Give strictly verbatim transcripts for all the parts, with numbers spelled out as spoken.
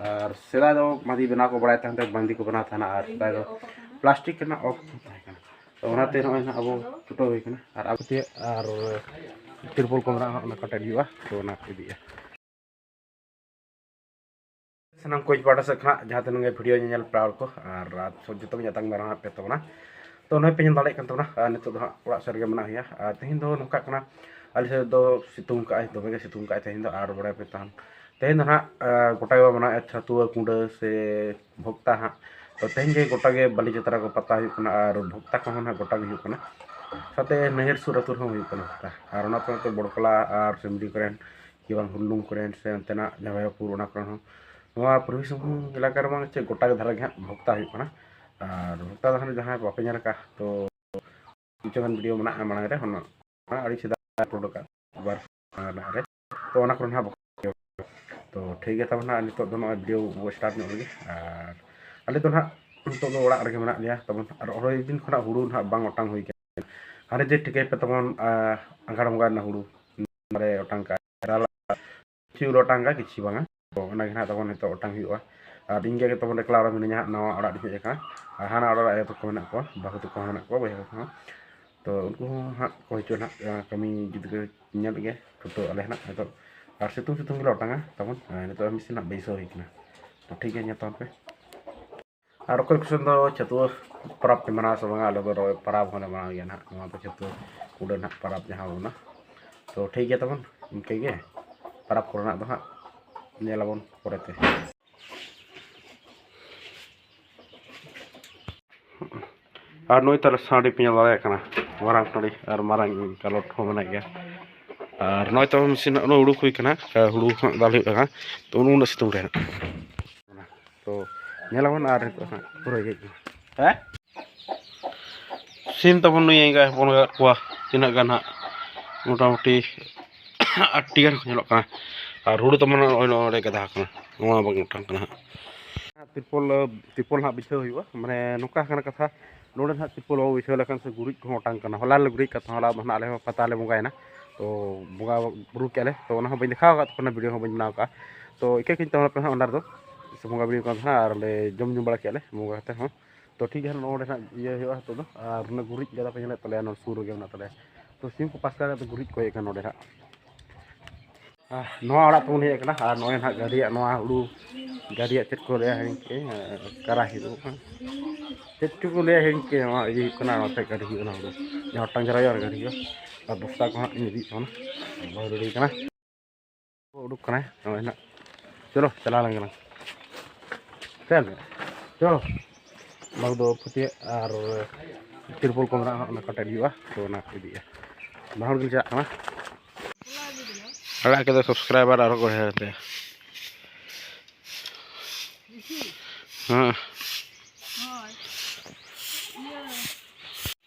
ᱟᱨ ᱥᱮᱫᱟᱭ ᱫᱚ ᱵᱟᱸᱫᱮ ᱵᱮᱱᱟᱣ ᱠᱚ ᱵᱟᱲᱟᱭ ᱛᱟᱦᱮᱸ ᱛᱮ ᱵᱟᱸᱫᱮ ᱠᱚ ᱵᱮᱱᱟᱣ ᱛᱟᱦᱮᱱᱟ, ᱟᱨ ᱥᱮᱫᱟᱭ ᱫᱚ ᱯᱞᱟᱥᱴᱤᱠ ᱨᱮᱱᱟᱜ ᱚᱠ ᱛᱟᱦᱮᱸ ᱠᱟᱱᱟ᱾ ᱛᱚ ᱚᱱᱟᱛᱮ ᱱᱚᱜᱼᱚᱭ ᱱᱟᱦᱟᱜ ᱟᱵᱚ ᱪᱷᱩᱴᱟᱹᱣ ᱦᱩᱭ ᱠᱟᱱᱟ, ᱟᱨ ᱟᱵᱚ ᱛᱮ ᱟᱨ ᱛᱤᱨᱯᱚᱞ ᱠᱚ ᱢᱮᱱᱟᱜᱼᱟ, ᱚᱱᱟ ᱠᱚ ᱟᱴᱮᱫ ᱦᱩᱭᱩᱜᱼᱟ᱾ ᱛᱚ ᱚᱱᱟ ᱠᱚ ᱤᱫᱤᱜᱼᱟ᱾ ᱥᱟᱱᱟᱢ ᱠᱚ ᱤᱧ ᱯᱟᱦᱴᱟ ᱥᱮᱫ ᱠᱷᱚᱱᱟᱜ ᱡᱟᱦᱟᱸ ᱛᱤᱱᱟᱹᱜ ᱜᱮ ᱵᱷᱤᱰᱤᱭᱳ ᱧᱮᱧᱮᱞ ᱯᱮᱲᱟ ᱦᱚᱲ ᱠᱚ, ᱟᱨ ᱡᱚᱛᱚ ᱜᱮ ᱟᱛᱟᱝ ᱫᱟᱨᱟᱢ ᱯᱮ ᱛᱟᱵᱚᱱᱟ᱾ ᱛᱚ ᱱᱚᱜᱼᱚᱭ ᱯᱮ ᱧᱮᱞ ᱫᱟᱲᱮᱭᱟᱜ ᱠᱟᱱ ᱛᱟᱵᱚᱱᱟ, ᱟᱨ ᱱᱤᱛᱚᱜ ᱫᱚ ᱦᱟᱸᱜ ᱚᱲᱟᱜ ᱥᱮᱫ ᱨᱮᱜᱮ ᱢᱮᱱᱟᱜ ᱦᱩᱭᱟ᱾ ᱟᱨ ᱛᱮᱦᱮᱧ ᱫᱚ ᱱᱚᱝᱠᱟᱜ ᱠᱟᱱᱟ, ᱟᱞᱮ ᱥᱮᱫ ᱫᱚ ᱥᱤᱛᱩᱝ ᱠᱟᱜᱼᱟᱭ, ᱫᱚᱢᱮ ᱜᱮ ᱥᱤᱛᱩᱝ ᱠᱟᱜᱼᱟᱭ ᱛᱮᱦᱮᱧ ᱫᱚ᱾ ᱟᱨ ᱵᱟᱲᱟᱭ ᱯᱮ ᱛᱟᱦᱮᱱ, ᱛᱮᱦᱮᱧ ᱫᱚ ᱦᱟᱸᱜ, ᱟᱨ, ᱜᱚᱴᱟ ᱜᱮ ᱢᱮᱱᱟᱜᱼᱟ ᱪᱷᱟᱹᱛᱩᱣᱟᱹ ᱠᱩᱸᱰᱟᱹ ᱥᱮ ᱵᱷᱚᱠᱛᱟ ᱦᱟᱸᱜ᱾ ᱛᱚ ᱛᱮᱦᱮᱧ ᱜᱮ ᱜᱚᱴᱟ ᱜᱮ ᱵᱟᱹᱞᱤ ᱡᱟᱛᱨᱟ ᱠᱚ ᱯᱟᱛᱟ ᱦᱩᱭᱩᱜ ᱠᱟᱱᱟ, ᱟᱨ ᱵᱷᱚᱠᱛᱟ ᱠᱚᱦᱚᱸ ᱦᱟᱸᱜ ᱜᱚᱴᱟ ᱜᱮ ᱦᱩᱭᱩᱜ ᱠᱟᱱᱟ᱾ ᱥᱟᱶᱛᱮ ᱱᱟᱹᱭᱦᱟᱹᱨ ᱥᱩᱨ ᱟᱹᱛᱩ ᱨᱮᱦᱚᱸ ᱦᱩᱭᱩᱜ ᱠᱟᱱᱟ ᱵᱷᱚᱠᱛᱟ᱾ ᱟᱨ ᱚᱱᱟ ᱯᱚᱨᱮ ᱛᱮ ᱵᱚᱲᱠᱚᱞᱟ ᱟᱨ ᱥᱤᱢᱞᱤ ᱠᱚᱨᱮᱱ ᱠᱤ ᱵᱟᱝ ᱦᱩᱞᱞᱩᱝ ᱠᱚᱨᱮᱱ ᱥᱮ ᱚᱱᱛᱮᱱᱟᱜ ᱡᱟᱢᱟᱭᱟᱯᱩᱨ, ᱚᱱᱟ ᱠᱚᱨᱮᱱ ᱦᱚᱸ, ᱱᱚᱣᱟ ᱯᱩᱨᱵᱤ ᱥᱤᱝᱵᱷᱩᱢ ᱮᱞᱟᱠᱟ ᱨᱮᱢᱟ ᱪᱮᱫ ᱜᱚᱴᱟ ᱜᱮ ᱫᱷᱟᱨᱟ ᱜᱮ ᱦᱟᱸᱜ ᱵᱷᱚᱠᱛᱟ ᱦᱩᱭᱩᱜ ᱠᱟᱱᱟ᱾ ᱟᱨ ᱵᱷᱚᱠᱛᱟ ᱫᱚ ᱦᱟᱸᱜ ᱡᱟᱦᱟᱸᱭ ᱵᱟᱯᱮ ᱧᱮᱞ ᱟᱠᱟᱫ, ᱛᱚ ᱠᱤᱪᱷᱩ ᱜᱟᱱ ᱵᱷᱤᱰᱤᱭᱳ ᱢᱮᱱᱟᱜᱼᱟ ᱢᱟᱲᱟᱝ ᱨᱮ, ᱚᱱᱟ ᱟᱹᱰᱤ ᱥᱮᱫᱟᱭ ᱟᱯᱞᱳᱰ ᱟᱠᱟᱫ ᱵᱟᱨ ᱨᱮ᱾ ᱛᱚ ᱚᱱᱟ ᱠᱚᱨᱮ ᱦᱟᱸᱜ ᱵᱷᱚᱠᱛᱟ ᱦᱩᱭᱩᱜ ᱠᱟᱱᱟ᱾ ᱛᱚ ᱴᱷᱤᱠ ᱜᱮᱭᱟ, ᱛᱟᱵᱚᱱ ᱦᱟᱸᱜ ᱱᱤᱛᱚᱜ ᱫᱚ ᱱᱚᱜᱼᱚᱭ ᱵᱷᱤᱰᱤᱭᱳ ᱵᱚ ᱥᱴᱟᱨᱴ ᱧᱚᱜ ᱞᱮᱜᱮ᱾ ᱟᱨ ᱟᱞᱮ ᱫᱚ ᱱᱟᱦᱟᱜ ᱱᱤᱛᱚᱜ ᱫᱚ ᱚᱲᱟᱜ ᱨᱮᱜᱮ ᱢᱮᱱᱟᱜ ᱞᱮᱭᱟ ᱛᱟᱵᱚᱱ, ᱟᱨ ᱟᱹᱰᱤ ᱫᱤᱱ ᱠᱷᱚᱱᱟᱜ ᱦᱩᱲᱩ ᱱᱟᱦᱟᱜ ᱵᱟᱝ ᱚᱴᱟᱝ ᱦᱩᱭ ᱠᱟᱱᱟ᱾ ᱦᱟᱱᱮ ᱡᱮ ᱴᱷᱤᱠᱟᱹᱭ ᱯᱮ ᱛᱟᱵᱚᱱ, ᱟᱸ, ᱟᱸᱜᱷᱟᱲ ᱵᱚᱸᱜᱟ ᱨᱮᱱᱟᱜ ᱦᱩᱲᱩ ᱵᱟᱨᱮ ᱚᱴᱟᱝ ᱠᱟᱜᱼᱟ, ᱠᱤᱪᱷᱩ ᱦᱩᱲᱩ ᱚᱴᱟᱝ ᱠᱟᱜᱼᱟ, ᱠᱤᱪᱷᱩ ᱵᱟᱝᱟ᱾ ᱛᱚ ᱚᱱᱟ ᱜᱮ ᱱᱟᱦᱟᱜ ᱛᱟᱵᱚᱱ ᱱᱤᱛᱚᱜ ᱚᱴᱟᱝ ᱦᱩᱭᱩᱜᱼᱟ᱾ ᱟᱨ ᱤᱧ ᱜᱮ ᱛᱟᱵᱚᱱ ᱮᱠᱞᱟ ᱚᱲᱟᱜ ᱢᱤᱱᱟᱹᱧᱟ ᱦᱟᱸᱜ, ᱱᱟᱣᱟ ᱚᱲᱟᱜ ᱨᱤᱧ ᱦᱮᱡ ᱟᱠᱟᱱᱟ᱾ ᱟᱨ ᱦᱟᱱᱟ ᱚᱲᱟᱜ ᱨᱮ ᱟᱭᱳ ᱛᱟᱠᱚ ᱢᱮᱱᱟᱜ ᱠᱚᱣᱟ, ᱵᱟᱹᱦᱩ ᱛᱟᱠᱚ ᱦᱚᱸ ᱢᱮᱱᱟᱜ ᱠᱚᱣᱟ, ᱵᱚᱭᱦᱟ ᱠᱚ ᱦᱚᱸ᱾ ᱛᱚ ᱩᱱᱠᱩ ᱦᱚᱸ ᱦᱟᱸᱜ ᱠᱚ ᱦᱤᱡᱩᱜᱼᱟ ᱱᱟᱦᱟᱜ, ᱟᱸ, ᱠᱟᱹᱢᱤ ᱡᱩᱫᱤ ᱠᱚ ᱧᱮᱞ ᱜᱮ, ᱪᱷᱩᱴᱟᱹᱣ ᱟᱞᱮ ᱦᱟᱸᱜ ᱱᱤᱛᱚᱜ᱾ ᱟᱨ ᱥᱤᱛᱩᱝ ᱥᱤᱛᱩᱝ ᱜᱮᱞᱮ ᱚᱴᱟᱝᱟ ᱛᱟᱵᱚᱱ᱾ ᱟᱨ ᱱᱤᱛᱚᱜ ᱢᱮᱥᱤᱱ ᱦᱟᱸᱜ ᱵᱟᱹᱭᱥᱟᱹᱣ ᱦᱩᱭ ᱠᱟᱱᱟ᱾ ᱛᱚ ᱴᱷᱤᱠ ᱜᱮᱭᱟ, ᱧᱮᱞ ᱛᱟᱵᱚᱱ ᱯᱮ᱾ ᱟᱨ ᱚᱠᱚᱭ ᱠᱚᱥᱮᱱ ᱫᱚ ᱪᱷᱟᱹᱛᱩᱣᱟᱹ ᱯᱚᱨᱚᱵᱽ ᱯᱮ ᱢᱟᱱᱟᱣᱟ ᱥᱮ ᱵᱟᱝᱟ? ᱟᱞᱮ ᱫᱚ ᱨᱚᱦᱚᱭ ᱯᱚᱨᱚᱵᱽ ᱦᱚᱸᱞᱮ ᱢᱟᱱᱟᱣ ᱜᱮᱭᱟ ᱱᱟᱦᱟᱜ᱾ ᱱᱚᱣᱟ ᱫᱚ ᱪᱷᱟᱹᱛᱩᱣᱟᱹ ᱠᱩᱰᱟᱹ ᱱᱟᱦᱟᱜ ᱯᱚᱨᱚᱵᱽ ᱡᱟᱦᱟᱸ ᱵᱚᱱᱟ᱾ ᱛᱚ ᱴᱷᱤᱠ ᱜᱮᱭᱟ ᱛᱟᱵᱚᱱ, ᱤᱱᱠᱟᱹ ᱜᱮ ᱯᱚᱨᱚᱵᱽ ᱠᱚᱨᱮᱱᱟᱜ ᱫᱚ ᱦᱟᱸᱜ ᱧᱮᱞ ᱟᱵᱚᱱ ᱯᱚᱨᱮᱛᱮ᱾ ᱟᱨ ᱱᱚᱜᱼᱚᱭ ᱛᱟᱦᱞᱮ ᱥᱟᱺᱰᱤ ᱯᱮ ᱧᱮᱞ ᱫᱟᱲᱮᱭᱟᱜ ᱠᱟᱱᱟ, ᱢᱟᱨᱟᱝ ᱥᱟᱺᱰᱤ ᱟᱨ ᱢᱟᱨᱟᱝ ᱠᱟᱞᱚᱴ ᱦᱚᱸ ᱢᱮᱱᱟᱜ ᱜᱮᱭᱟ᱾ ᱟᱨ ᱱᱚᱜᱼᱚᱭ ᱛᱟᱵᱚᱱ ᱢᱮᱥᱤᱱ ᱦᱟᱸᱜ ᱩᱰᱩᱠ ᱦᱩᱭ ᱠᱟᱱᱟ, ᱦᱩᱲᱩ ᱦᱟᱸᱜ ᱫᱟᱞ ᱦᱩᱭᱩᱜ ᱠᱟᱱᱟ᱾ ᱛᱚ ᱩᱱᱟᱹᱜ ᱥᱤᱛᱩᱝ ᱨᱮ ᱦᱟᱸᱜ᱾ ᱛᱚ ᱧᱮᱞᱟᱵᱚᱱ ᱟᱨ ᱱᱤᱛᱚᱜ ᱦᱟᱸᱜ ᱯᱩᱨᱟᱹ ᱤᱭᱟᱹ ᱠᱟᱱᱟ᱾ ᱦᱮᱸ? ᱥᱤᱢ ᱛᱟᱵᱚᱱ ᱱᱩᱭ ᱮᱸᱜᱟᱭ ᱦᱚᱯᱚᱱ ᱟᱠᱟᱫ ᱠᱚᱣᱟ ᱛᱤᱱᱟᱹᱜ ᱜᱟᱱ ᱦᱟᱸᱜ, ᱢᱚᱴᱟᱢᱩᱴᱤ ᱟᱴ ᱴᱤ ᱜᱟᱱ ᱠᱚ ᱧᱮᱞᱚᱜ ᱠᱟᱱᱟ᱾ ᱟᱨ ᱦᱩᱲᱩ ᱛᱟᱵᱚᱱ ᱱᱚᱜᱼᱚᱭ ᱱᱚᱰᱮ ᱜᱟᱫᱟ ᱟᱠᱟᱱᱟ, ᱱᱚᱣᱟ ᱵᱟᱝ ᱢᱤᱫᱴᱟᱝ ᱠᱟᱱᱟ ᱦᱟᱸᱜ᱾ ᱛᱤᱨᱯᱚᱞ, ᱛᱤᱨᱯᱚᱞ ᱦᱟᱸᱜ ᱵᱤᱪᱷᱟᱹᱣ ᱦᱩᱭᱩᱜᱼᱟ, ᱢᱟᱱᱮ ᱱᱚᱝᱠᱟ ᱠᱟᱱᱟ ᱠᱟᱛᱷᱟ, ᱱᱚᱰᱮ ᱦᱟᱸᱜ ᱛᱤᱨᱯᱚᱞ ᱵᱟᱵᱚ ᱵᱤᱪᱷᱟᱹᱣ ᱞᱮᱠᱷᱟᱱ ᱥᱮ ᱜᱩᱨᱤᱡ ᱠᱚᱦᱚᱸ ᱚᱴᱟᱝ ᱠᱟᱱᱟ᱾ ᱦᱚᱞᱟ ᱞᱮ ᱜᱩᱨᱤᱡ ᱠᱟᱜ ᱛᱟᱦᱮᱸ, ᱦᱚᱞᱟ ᱫᱚ ᱦᱟᱸᱜ ᱟᱞᱮ ᱦᱚᱸ ᱯᱟᱛᱟ ᱞᱮ ᱵᱚᱸᱜᱟᱭᱮᱱᱟ, ᱛᱚ ᱵᱚᱸᱜᱟ ᱵᱩᱨᱩ ᱠᱮᱜᱼᱟ ᱞᱮ, ᱛᱚ ᱚᱱᱟ ᱦᱚᱸ ᱵᱟᱹᱧ ᱫᱮᱠᱷᱟᱣ ᱟᱠᱟᱫ ᱛᱟᱵᱚᱱᱟ, ᱵᱷᱤᱰᱤᱭᱳ ᱦᱚᱸ ᱵᱟᱹᱧ ᱵᱮᱱᱟᱣ ᱠᱟᱜᱼᱟ᱾ ᱛᱚ ᱤᱠᱟᱹ ᱠᱟᱹᱧ ᱛᱟᱵᱚᱱᱟ ᱯᱮ ᱦᱟᱸᱜ ᱚᱸᱰᱮ ᱨᱮᱫᱚ, ᱥᱮ ᱵᱚᱸᱜᱟ ᱵᱩᱨᱩ ᱠᱟᱱ ᱛᱟᱦᱮᱱᱟ ᱟᱨ ᱚᱸᱰᱮ ᱡᱚᱢ ᱧᱩ ᱵᱟᱲᱟ ᱠᱮᱜᱼᱟ ᱞᱮ ᱵᱚᱸᱜᱟ ᱠᱟᱛᱮ ᱦᱚᱸ᱾ ᱛᱚ ᱴᱷᱤᱠ ᱜᱮᱭᱟ, ᱱᱚᱜᱼᱚ ᱱᱚᱸᱰᱮ ᱦᱟᱸᱜ ᱤᱭᱟᱹ ᱦᱩᱭᱩᱜᱼᱟ ᱱᱤᱛᱚᱜ ᱫᱚ, ᱟᱨ ᱚᱱᱟ ᱜᱩᱨᱤᱡ ᱜᱟᱰᱟ ᱯᱮ ᱧᱮᱞᱮᱫ ᱛᱟᱞᱮᱭᱟ, ᱱᱚᱣᱟ ᱥᱩᱨ ᱨᱮᱜᱮ ᱢᱮᱱᱟᱜ ᱛᱟᱞᱮᱭᱟ᱾ ᱛᱚ ᱥᱤᱢ ᱠᱚ ᱯᱟᱥᱠᱟ ᱠᱟᱛᱮ ᱜᱩᱨᱤᱡ ᱠᱚ ᱦᱮᱡ ᱠᱟᱱᱟ ᱱᱚᱸᱰᱮ ᱦᱟᱸᱜ᱾ ᱟᱨ ᱱᱚᱣᱟ ᱚᱲᱟᱜ ᱛᱮᱵᱚᱱ ᱦᱮᱡ ᱟᱠᱟᱱᱟ, ᱟᱨ ᱱᱚᱜᱼᱚᱭ ᱱᱟᱦᱟᱜ ᱜᱟᱹᱰᱤᱭᱟᱜ ᱱᱚᱣᱟ ᱦᱩᱲᱩ, ᱜᱟᱹᱰᱤᱭᱟᱜ ᱪᱮᱫ ᱠᱚ ᱞᱟᱹᱭᱟ ᱦᱤᱲᱤᱧ ᱠᱮᱫ, ᱠᱟᱨᱟ ᱦᱩᱭᱩᱜ ᱠᱟᱱᱟ᱾ ᱪᱮᱫ ᱪᱚ ᱠᱚ ᱞᱟᱹᱭᱟ ᱦᱤᱲᱤᱧ ᱠᱮᱫ, ᱱᱚᱣᱟ ᱤᱭᱟᱹ ᱦᱩᱭᱩᱜ ᱠᱟᱱᱟ, ᱱᱚᱛᱮ ᱜᱟᱹᱰᱤ ᱦᱩᱭᱩᱜᱼᱟ, ᱱᱚᱣᱟ ᱦᱩᱲᱩ ᱡᱟᱦᱟᱸ ᱚᱴᱟᱝ ᱡᱟᱣᱨᱟᱜᱼᱟ, ᱚᱱᱟ ᱜᱟᱹᱰᱤ ᱦᱩᱭᱩᱜᱼᱟ᱾ ᱟᱨ ᱵᱚᱥᱛᱟ ᱠᱚ ᱦᱟᱸᱜ ᱤᱧ ᱤᱫᱤᱭᱮᱫ ᱛᱟᱵᱚᱱᱟ, ᱵᱟᱹᱦᱩ ᱨᱮᱰᱤ ᱠᱟᱱᱟ᱾ ᱩᱰᱩᱠ ᱠᱟᱱᱟᱭ ᱱᱚᱜᱼᱚᱭ ᱱᱟᱜ᱾ ᱪᱚᱞᱚ ᱪᱟᱞᱟᱣ ᱞᱮᱱ ᱜᱮᱞᱟᱝ᱾ ᱪᱚᱞᱚ, ᱪᱚᱞᱚ᱾ ᱵᱟᱹᱦᱩ ᱫᱚ ᱯᱷᱟᱹᱛᱭᱟᱹᱜ ᱟᱨ ᱛᱤᱨᱯᱚᱞ ᱠᱚ ᱢᱮᱱᱟᱜᱼᱟ, ᱚᱱᱟ ᱠᱟᱴᱮᱡ ᱦᱩᱭᱩᱜᱼᱟ, ᱛᱚ ᱚᱱᱟ ᱠᱚ ᱤᱫᱤᱭᱟ᱾ ᱵᱟᱱᱟ ᱦᱚᱲ ᱜᱮᱞᱮ ᱪᱟᱞᱟᱜ ᱠᱟᱱᱟ᱾ ᱟᱲᱟᱜ ᱠᱮᱫᱟ subscriber ᱟᱨᱚ ᱠᱚ ᱰᱷᱮᱨ ᱛᱮ᱾ ᱦᱮᱸ᱾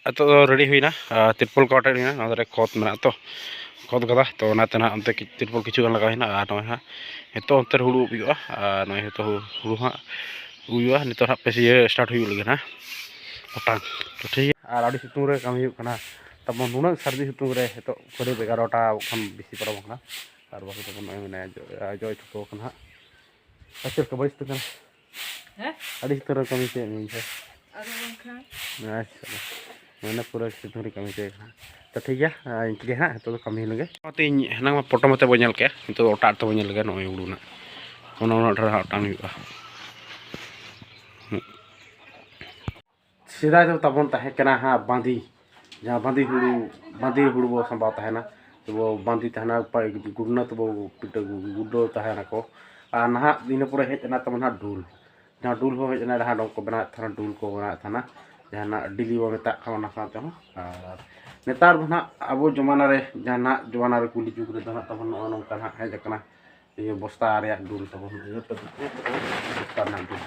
ᱱᱤᱛᱚᱜ ᱫᱚ ᱨᱮᱰᱤ ᱦᱩᱭᱱᱟ, ᱟᱨ ᱛᱤᱨᱯᱚᱞ ᱠᱚ ᱟᱴᱮᱫ ᱦᱩᱭᱱᱟ᱾ ᱱᱚᱣᱟ ᱫᱷᱟᱨᱮ ᱠᱷᱚᱛ ᱢᱮᱱᱟᱜᱼᱟ ᱛᱚ, ᱠᱷᱚᱛ ᱜᱟᱫᱟ, ᱛᱚ ᱚᱱᱟᱛᱮ ᱱᱟᱦᱟᱜ ᱚᱱᱛᱮ ᱠᱤ-, ᱛᱤᱨᱯᱚᱞ ᱠᱤᱪᱷᱩ ᱜᱟᱱ ᱞᱟᱜᱟᱣ ᱦᱩᱭᱱᱟ᱾ ᱟᱨ ᱱᱚᱜᱼᱚᱭ ᱦᱟᱸᱜ ᱱᱤᱛᱚᱜ ᱚᱱᱛᱮ ᱨᱮ ᱦᱩᱲᱩ ᱩᱵ ᱦᱩᱭᱩᱜᱼᱟ, ᱟᱨ ᱱᱚᱜᱼᱚᱭ ᱱᱤᱛᱚᱜ ᱦᱩ-, ᱦᱩᱲᱩ ᱦᱟᱸᱜ ᱩᱵ ᱦᱩᱭᱩᱜᱼᱟ᱾ ᱱᱤᱛᱚᱜ ᱦᱟᱸᱜ ᱯᱮ ᱤᱭᱟᱹ start ᱦᱩᱭᱩᱜ ᱞᱟᱹᱜᱤᱫ ᱦᱟᱸᱜ ᱚᱴᱟᱝ, ᱛᱚ ᱴᱷᱤᱠ ᱜᱮᱭᱟ᱾ ᱟᱨ ᱟᱹᱰᱤ ᱥᱤᱛᱩᱝ ᱨᱮ ᱠᱟᱹᱢᱤ ᱦᱩᱭᱩᱜ ᱠᱟᱱᱟ, ᱛᱟᱵᱚᱱ ᱱᱩᱱᱟᱹᱜ ᱥᱟᱹᱨᱫᱤ ᱥᱤᱛᱩᱝ ᱨᱮ ᱱᱤᱛᱚᱜ ᱠᱷᱟᱹᱞᱤ ᱮᱜᱟᱨᱚᱴᱟ ᱠᱷᱚᱱ ᱵᱮᱥᱤ ᱯᱟᱨᱚᱢ ᱟᱠᱟᱱᱟ, ᱟᱨ ᱵᱟᱹᱦᱩ ᱛᱟᱵᱚᱱ ᱱᱚᱜᱼᱚᱭ ᱢᱮᱱᱟᱭᱟ ᱡᱚ-, ᱡᱚᱭ ᱪᱷᱩᱴᱟᱹᱣ ᱠᱟᱱᱟ ᱦᱟᱸᱜ᱾ ᱟᱨ ᱪᱮᱫ ᱞᱮᱠᱟ ᱵᱟᱹᱲᱤᱡ ᱥᱤᱛᱩᱝ ᱠᱟᱱᱟ? ᱦᱮᱸ? ᱟᱹᱰᱤ ᱥᱤᱛᱩᱝ ᱨᱮ ᱠᱟᱹᱢᱤ ᱦᱚᱪᱚᱭᱮᱫ ᱢᱮᱭᱟ ᱥᱮ? ᱟᱫᱚ ᱵᱟᱝᱠᱷᱟᱱ? ᱟᱪᱪᱷᱟ, ᱢᱟᱱᱮ ᱯᱩᱨᱟᱹ ᱥᱤᱛᱩᱝ ᱨᱮ ᱠᱟᱹᱢᱤ ᱦᱚᱪᱚᱭᱮᱫ ᱠᱟᱱᱟ᱾ ᱛᱚ ᱴᱷᱤᱠ ᱜᱮᱭᱟ, ᱟᱨ ᱤᱱᱠᱟᱹ ᱜᱮ ᱦᱟᱸᱜ ᱱᱤᱛᱚᱜ ᱫᱚ ᱠᱟᱹᱢᱤ ᱦᱩᱭ ᱞᱮᱱ ᱜᱮ᱾ ᱚᱱᱟᱛᱮ ᱤᱧ ᱦᱮᱱᱟᱝ ᱢᱟ ᱯᱚᱴᱚᱢ ᱠᱟᱛᱮ ᱵᱚᱱ ᱧᱮᱞ ᱠᱮᱜᱼᱟ, ᱱᱤᱛᱚᱜ ᱫᱚ ᱚᱴᱟᱜ ᱨᱮ ᱛᱟᱵᱚᱱ ᱧᱮᱞ ᱞᱮᱜᱮ ᱱᱚᱜᱼᱚᱭ ᱦᱩᱲᱩ ᱱᱟᱜ᱾ ᱚᱱᱟ ᱚᱱᱟ ᱰᱷᱮᱨ ᱦᱟᱸᱜ ᱚᱴᱟᱝ ᱦᱩᱭᱩᱜᱼᱟ᱾ ᱦᱩᱸ᱾ ᱥᱮᱫᱟᱭ ᱫᱚ ᱛᱟᱵᱚᱱ ᱛᱟᱦᱮᱸ ᱠᱟᱱᱟ ᱦᱟᱸᱜ ᱵᱟᱸᱫᱤ, ᱡᱟᱦᱟᱸ ᱵᱟᱸᱫᱤ ᱦᱩᱲᱩ, ᱵᱟᱸᱫᱤ ᱦᱩᱲᱩ ᱵᱚ ᱥᱟᱢᱵᱟᱣ ᱛᱟᱦᱮᱱᱟ, ᱛᱚᱵᱚ ᱵᱟᱸᱫᱤ ᱛᱟᱦᱮᱱᱟ, ᱯᱟ-, ᱜᱩᱰᱱᱟᱹ ᱛᱮᱵᱚ ᱯᱤᱴᱷᱟᱹ, ᱜᱩᱰᱟᱹ ᱛᱟᱦᱮᱱᱟᱠᱚ᱾ ᱟᱨ ᱱᱟᱦᱟᱜ ᱤᱱᱟᱹ ᱯᱚᱨᱮ ᱦᱮᱡ ᱮᱱᱟ ᱛᱟᱵᱚᱱ ᱦᱟᱸᱜ ᱰᱩᱞ, ᱡᱟᱦᱟᱸ ᱰᱩᱞ ᱦᱚᱸ ᱦᱮᱡ ᱮᱱᱟ, ᱰᱟᱦᱟᱰᱚᱝ ᱠᱚ ᱵᱮᱱᱟᱣᱮᱫ ᱛᱟᱦᱮᱱᱟ, ᱰᱩᱞ ᱠᱚ ᱵᱮᱱᱟᱣᱮᱫ ᱛᱟᱦᱮᱱᱟ, ᱡᱟᱦᱟᱱᱟᱜ ᱰᱤᱞᱤ ᱵᱚ ᱢᱮᱛᱟᱜ ᱠᱟᱱᱟ, ᱚᱱᱟ ᱥᱟᱶ ᱛᱮᱦᱚᱸ᱾ ᱟᱨ ᱱᱮᱛᱟᱨ ᱫᱚ ᱱᱟᱦᱟᱜ ᱟᱵᱚ ᱡᱚᱢᱟᱱᱟ ᱨᱮ, ᱡᱟᱦᱟᱱᱟᱜ ᱡᱚᱢᱟᱱᱟ ᱨᱮ ᱠᱩᱞᱤ ᱡᱩᱜᱽ ᱨᱮᱫᱚ ᱱᱟᱦᱟᱜ ᱛᱟᱵᱚᱱ ᱱᱚᱜᱼᱚ ᱱᱚᱝᱠᱟ ᱱᱟᱦᱟᱜ ᱦᱮᱡ ᱟᱠᱟᱱᱟ, ᱤᱭᱟᱹ ᱵᱚᱥᱛᱟ ᱨᱮᱭᱟᱜ ᱰᱩᱞ ᱛᱟᱵᱚᱱ, ᱤᱭᱟᱹ ᱛᱟᱵᱚᱱ, ᱵᱚᱥᱛᱟ ᱨᱮᱱᱟᱜ ᱰᱩᱞ᱾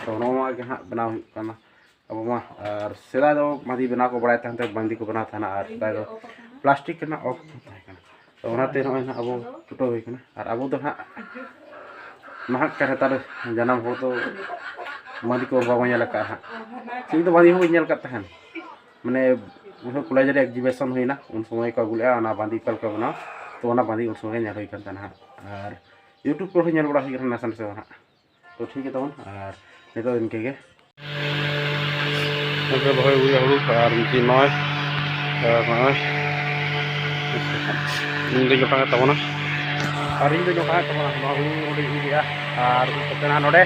ᱛᱚ ᱱᱚᱣᱟ ᱜᱮ ᱦᱟᱸᱜ ᱵᱮᱱᱟᱣ ᱦᱩᱭᱩᱜ ᱠᱟᱱᱟ᱾ ᱟᱵᱚ ᱢᱟ ᱟᱨ ᱥᱮᱫᱟᱭ ᱫᱚ ᱵᱟᱸᱫᱤ ᱵᱮᱱᱟᱣ ᱠᱚ ᱵᱟᱲᱟᱭ ᱛᱟᱦᱮᱱ ᱛᱮ ᱵᱟᱸᱫᱤ ᱠᱚ ᱵᱮᱱᱟᱣ ᱛᱟᱦᱮᱱᱟ, ᱟᱨ ᱥᱮᱫᱟᱭ ᱫᱚ ᱯᱞᱟᱥᱴᱤᱠ ᱨᱮᱱᱟᱜ ᱚᱠ ᱛᱟᱦᱮᱸ ᱠᱟᱱᱟ᱾ ᱛᱚ ᱚᱱᱟᱛᱮ ᱱᱚᱜᱼᱚᱭ ᱱᱟᱦᱟᱜ ᱟᱵᱚ ᱪᱷᱩᱴᱟᱹᱣ ᱦᱩᱭ ᱠᱟᱱᱟ᱾ ᱟᱨ ᱟᱵᱚ ᱫᱚ ᱱᱟᱦᱟᱜ ᱱᱟᱦᱟᱜ ᱠᱟᱨ ᱱᱮᱛᱟᱨ ᱡᱟᱱᱟᱢ ᱦᱚᱲ ᱫᱚ ᱵᱟᱸᱫᱤ ᱠᱚ ᱵᱟᱵᱚ ᱧᱮᱞ ᱟᱠᱟᱫᱼᱟ ᱦᱟᱸᱜ᱾ ᱤᱧ ᱫᱚ ᱵᱟᱸᱫᱤ ᱦᱚᱸ ᱵᱟᱹᱧ ᱧᱮᱞ ᱟᱠᱟᱫ ᱛᱟᱦᱮᱱ᱾ ᱢᱟᱱᱮ ᱩᱱ ᱥᱚᱢᱚᱭ ᱠᱚᱞᱮᱡᱽ ᱨᱮ exhibition ᱦᱩᱭᱱᱟ, ᱩᱱ ᱥᱚᱢᱚᱭ ᱠᱚ ᱟᱹᱜᱩ ᱞᱮᱫᱼᱟ ᱚᱱᱟ ᱵᱟᱸᱫᱤ ᱚᱠᱟ ᱞᱮᱠᱟ ᱵᱮᱱᱟᱣ᱾ ᱛᱚ ᱚᱱᱟ ᱵᱟᱸᱫᱤ ᱩᱱ ᱥᱚᱢᱚᱭ ᱜᱮ ᱧᱮᱞ ᱦᱩᱭ ᱠᱟᱱ ᱛᱟᱦᱮᱱᱟ ᱦᱟᱸᱜ᱾ ᱟᱨ YouTube ᱠᱚᱨᱮ ᱦᱚᱸ ᱧᱮᱞ ᱵᱟᱲᱟ ᱦᱩᱭ ᱠᱟᱱᱟ ᱱᱟᱥᱮ ᱱᱟᱥᱮ ᱫᱚ ᱦᱟᱸᱜ᱾ ᱛᱚ ᱴᱷᱤᱠ ᱜᱮ ᱛᱟᱵᱚᱱ, ᱟᱨ ᱱᱤᱛᱚᱜ ᱫᱚ ᱤᱱᱠᱟᱹ ᱜᱮ᱾ ᱱᱚᱛᱮ ᱨᱚᱦᱚᱭ ᱦᱩᱭᱩᱜᱼᱟ ᱦᱩᱲᱩ, ᱟᱨ ᱢᱤᱫᱴᱤᱡ ᱱᱚᱜᱼᱚᱭ, ᱟᱨ ᱱᱚᱜᱼᱚᱭ ᱤᱧ ᱫᱚᱧ ᱚᱴᱟᱝ ᱮᱫ ᱛᱟᱵᱚᱱᱟ, ᱟᱨ ᱤᱧ ᱫᱚᱧ ᱚᱴᱟᱝ ᱮᱫ ᱛᱟᱵᱚᱱᱟ᱾ ᱱᱚᱣᱟ ᱦᱩᱲᱩ ᱱᱚᱰᱮᱧ ᱤᱫᱤᱭᱟ, ᱟᱨ ᱩᱵ ᱠᱟᱛᱮ ᱱᱟᱦᱟᱜ ᱱᱚᱰᱮ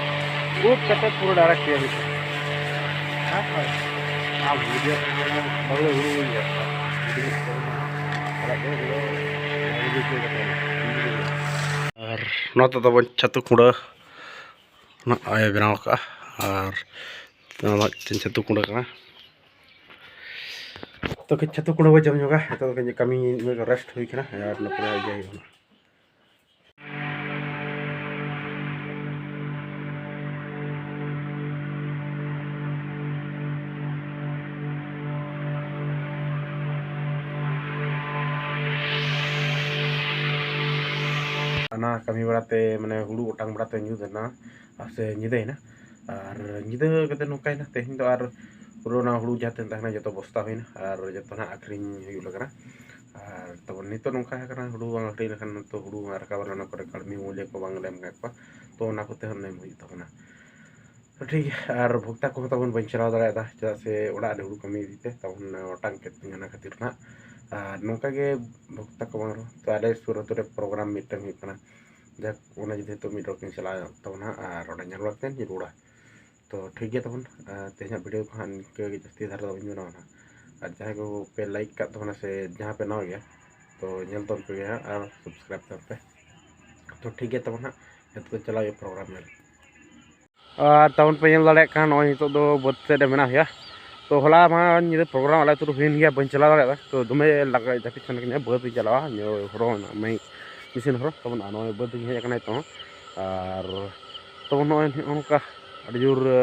ᱩᱵ ᱠᱟᱛᱮ ᱯᱩᱨᱟᱹ direct ᱤᱭᱟᱹ ᱦᱩᱭᱩᱜᱼᱟ᱾ ᱟᱨ ᱦᱳᱭ, ᱟᱢ video ᱨᱮ ᱵᱟᱹᱦᱩ ᱦᱩᱲᱩ ᱤᱭᱟᱹ ᱦᱩᱰᱤᱧ ᱠᱚ ᱢᱮᱱᱟᱜᱼᱟ᱾ ᱟᱨ ᱱᱚᱣᱟ ᱫᱚ ᱛᱟᱵᱚᱱ ᱪᱷᱟᱹᱛᱩ ᱠᱩᱲᱟᱹ ᱱᱟᱜ ᱟᱭ ᱵᱮᱱᱟᱣ ᱠᱟᱜᱼᱟ, ᱟᱨ ᱱᱚᱣᱟ ᱫᱚ ᱪᱷᱟᱹᱛᱩ ᱠᱩᱲᱟᱹ ᱠᱟᱱᱟ᱾ ᱛᱚ ᱠᱟᱹᱡ ᱪᱷᱟᱹᱛᱩ ᱠᱩᱲᱟᱹ ᱵᱚ ᱡᱚᱢ ᱧᱚᱜᱟ᱾ ᱱᱤᱛᱚᱜ ᱫᱚ ᱠᱟᱹᱡ ᱠᱟᱹᱢᱤ ᱨᱮᱥᱴ ᱦᱩᱭ ᱠᱟᱱᱟ, ᱟᱨ ᱱᱚᱛᱮ ᱤᱭᱟᱹ ᱦᱩᱭᱩᱜᱼᱟ᱾ ᱚᱱᱟ ᱠᱟᱹᱢᱤ ᱵᱟᱲᱟᱛᱮ, ᱢᱟᱱᱮ, ᱦᱩᱲᱩ ᱚᱴᱟᱝ ᱵᱟᱲᱟᱛᱮ ᱧᱩᱛ ᱮᱱᱟ, ᱟᱨ ᱥᱮ ᱧᱤᱫᱟᱹᱭᱮᱱᱟ᱾ ᱟᱨ ᱧᱤᱫᱟᱹ ᱠᱟᱛᱮ ᱱᱚᱝᱠᱟᱭᱮᱱᱟ, ᱛᱮᱦᱮᱧ ᱫᱚ ᱟᱨ ᱯᱩᱨᱟᱹ ᱚᱱᱟ ᱦᱩᱲᱩ ᱡᱟᱦᱟᱸ ᱛᱤᱱᱟᱹᱜ ᱛᱟᱦᱮᱸ ᱠᱟᱱᱟ, ᱡᱚᱛᱚ ᱵᱚᱥᱛᱟ ᱦᱩᱭᱱᱟ, ᱟᱨ ᱡᱚᱛᱚ ᱱᱟᱜ ᱟᱹᱠᱷᱨᱤᱧ ᱦᱩᱭᱩᱜ ᱞᱟᱹᱜᱤᱫ᱾ ᱟᱨ ᱛᱟᱨᱯᱚᱨ ᱱᱤᱛᱚᱜ ᱱᱚᱝᱠᱟ ᱟᱠᱟᱱᱟ, ᱦᱩᱲᱩ ᱵᱟᱝ ᱟᱹᱠᱷᱨᱤᱧ ᱞᱮᱠᱷᱟᱱ ᱱᱤᱛᱚᱜ ᱦᱩᱲᱩ ᱵᱟᱝ ᱨᱟᱠᱟᱵ ᱨᱮ ᱚᱱᱟ ᱠᱚᱨᱮ ᱠᱟᱹᱲᱢᱤ ᱢᱩᱞᱭᱟᱹ ᱠᱚ ᱵᱟᱝ ᱞᱮ ᱮᱢ ᱠᱟᱜ ᱠᱚᱣᱟ, ᱛᱚ ᱚᱱᱟ ᱠᱚᱛᱮ ᱦᱚᱸ ᱮᱢ ᱦᱩᱭᱩᱜ ᱛᱟᱵᱚᱱᱟ᱾ ᱛᱚ ᱴᱷᱤᱠ ᱜᱮᱭᱟ, ᱟᱨ ᱵᱷᱚᱠᱛᱟ ᱠᱚᱦᱚᱸ ᱛᱟᱵᱚᱱ ᱵᱟᱹᱧ ᱪᱟᱞᱟᱣ ᱫᱟᱲᱮᱭᱟᱫᱟ, ᱪᱮᱫᱟᱜ ᱥᱮ ᱚᱲᱟᱜ ᱨᱮ ᱦᱩᱲᱩ ᱠᱟᱹᱢᱤ ᱤᱫᱤ ᱛᱮ ᱛᱟᱵᱚᱱ ᱚᱴᱟᱝ ᱠᱮᱫ ᱛᱤᱧᱟᱹ ᱚᱱᱟ ᱠᱷᱟᱹᱛᱤᱨ ᱱᱟᱜ᱾ ᱟᱨ ᱱᱚᱝᱠᱟ ᱜᱮ ᱵᱷᱚᱠᱛᱟ ᱠᱚ ᱵᱟᱝ ᱨᱮᱦᱚᱸ, ᱛᱚ ᱟᱞᱮ ᱥᱩᱨ ᱟᱹᱛᱩ ᱨᱮ program ᱢᱤᱫᱴᱟᱝ ᱦᱩᱭᱩᱜ ᱠᱟᱱᱟ, ᱡᱟᱠ ᱚᱱᱟ ᱡᱩᱫᱤ ᱱᱤᱛᱚᱜ ᱢᱤᱫ ᱨᱚᱠᱤᱧ ᱪᱟᱞᱟᱣ ᱛᱟᱵᱚᱱᱟ ᱟᱨ ᱚᱸᱰᱮ ᱧᱮᱞ ᱵᱟᱲᱟ ᱠᱟᱛᱮᱧ ᱨᱩᱣᱟᱹᱲᱟ᱾ ᱛᱚ ᱴᱷᱤᱠ ᱜᱮᱭᱟ ᱛᱟᱵᱚᱱ, ᱟᱨ ᱛᱮᱦᱮᱧᱟᱜ video ᱠᱚ ᱦᱟᱸᱜ ᱱᱤᱝᱠᱟᱹ ᱜᱮ, ᱡᱟᱹᱥᱛᱤ ᱫᱷᱟᱨᱟ ᱫᱚ ᱵᱟᱹᱧ ᱵᱮᱱᱟᱣᱟ ᱱᱟᱦᱟᱜ᱾ ᱟᱨ ᱡᱟᱦᱟᱸᱭ ᱠᱚ ᱯᱮ like ᱠᱟᱜ ᱛᱟᱵᱚᱱᱟ ᱥᱮ ᱡᱟᱦᱟᱸ ᱯᱮ ᱱᱟᱣᱟ ᱜᱮᱭᱟ, ᱛᱚ ᱧᱮᱞ ᱛᱟᱵᱚᱱ ᱯᱮ ᱜᱮ ᱦᱟᱸᱜ ᱟᱨ subscribe ᱛᱟᱵᱚᱱ ᱯᱮ᱾ ᱛᱚ ᱴᱷᱤᱠ ᱜᱮᱭᱟ ᱛᱟᱵᱚᱱ ᱦᱟᱸᱜ, ᱱᱤᱛᱚᱜ ᱫᱚ ᱪᱟᱞᱟᱣ ᱦᱩᱭᱩᱜᱼᱟ program ᱧᱮᱞ᱾ ᱟᱨ ᱛᱟᱵᱚᱱ ᱯᱮ ᱧᱮᱞ ᱫᱟᱲᱮᱭᱟᱜ ᱠᱟᱱᱟ, ᱱᱚᱜᱼᱚᱭ ᱱᱤᱛᱚᱜ ᱫᱚ ᱵᱟᱹᱫᱽ ᱥᱮᱫ ᱨᱮ ᱢᱮᱱᱟᱜ ᱦᱩᱭᱩᱜᱼᱟ᱾ ᱛᱚ ᱦᱚᱞᱟ ᱢᱟ ᱧᱤᱫᱟᱹ program ᱟᱞᱮ ᱟᱹᱛᱩ ᱨᱮ ᱦᱩᱭᱮᱱ ᱜᱮᱭᱟ, ᱵᱟᱹᱧ ᱪᱟᱞᱟᱣ ᱫᱟᱲᱮᱭᱟᱫᱟ᱾ ᱛᱚ ᱫᱚᱢᱮ ᱞᱟᱸᱜᱟ ᱡᱟᱹᱯᱤᱫ ᱥᱟᱱᱟ ᱠᱤᱧᱟ, ᱵᱟᱹᱫᱽ ᱤᱧ ᱪᱟᱞᱟᱣᱟ, ᱱᱤᱭᱟᱹ ᱦᱚᱨᱚ ᱢᱮᱱᱟᱜᱼᱟ, ᱢᱟᱹᱭ ᱢᱮᱥᱤᱱ ᱦᱚᱨᱚ ᱛᱟᱵᱚᱱ, ᱟᱨ ᱱᱚᱜᱼᱚᱭ ᱵᱟᱹᱫᱽ ᱤᱧ ᱦᱮᱡ ᱟᱠᱟᱱᱟ ᱱᱤᱛᱚᱜ ᱦᱚᱸ᱾ ᱟᱨ ᱛᱟᱵᱚᱱ ᱱᱚᱜᱼᱚᱭ ᱱᱚᱜᱼᱚ ᱱᱚᱝᱠᱟ ᱟᱹᱰᱤ ᱡᱳᱨ, ᱮ,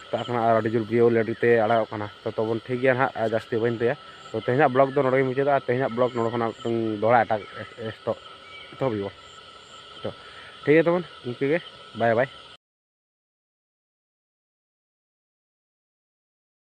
ᱥᱮᱛᱟᱜ ᱠᱟᱱᱟ ᱟᱨ ᱟᱹᱰᱤ ᱡᱳᱨ ᱵᱤᱭᱟᱹᱣ ᱞᱮᱴ ᱛᱮ ᱟᱲᱟᱜᱚᱜ ᱠᱟᱱᱟ᱾ ᱛᱚ ᱛᱟᱵᱚᱱ ᱴᱷᱤᱠ ᱜᱮᱭᱟ ᱱᱟᱦᱟᱜ, ᱟᱨ ᱡᱟᱹᱥᱛᱤ ᱵᱟᱹᱧ ᱞᱟᱹᱭᱟ᱾ ᱛᱚ ᱛᱮᱦᱮᱧᱟᱜ vlog ᱫᱚ ᱱᱚᱰᱮ ᱜᱮᱧ ᱢᱩᱪᱟᱹᱫᱟ, ᱟᱨ ᱛᱮᱦᱮᱧᱟᱜ vlog ᱱᱚᱰᱮ ᱠᱷᱚᱱᱟᱜ ᱢᱤᱫᱴᱟᱝ ᱫᱚᱦᱲᱟ ᱮᱴᱟᱜ ᱮᱥ-, ᱮᱥ-, ᱮᱛᱚᱦᱚᱵ ᱦᱩᱭᱩᱜᱼᱟ᱾ ᱛᱚ ᱴᱷᱤᱠ ᱜᱮᱭᱟ ᱛᱟᱵᱚᱱ, ᱤᱱᱠᱟᱹ ᱜᱮ, bye bye᱾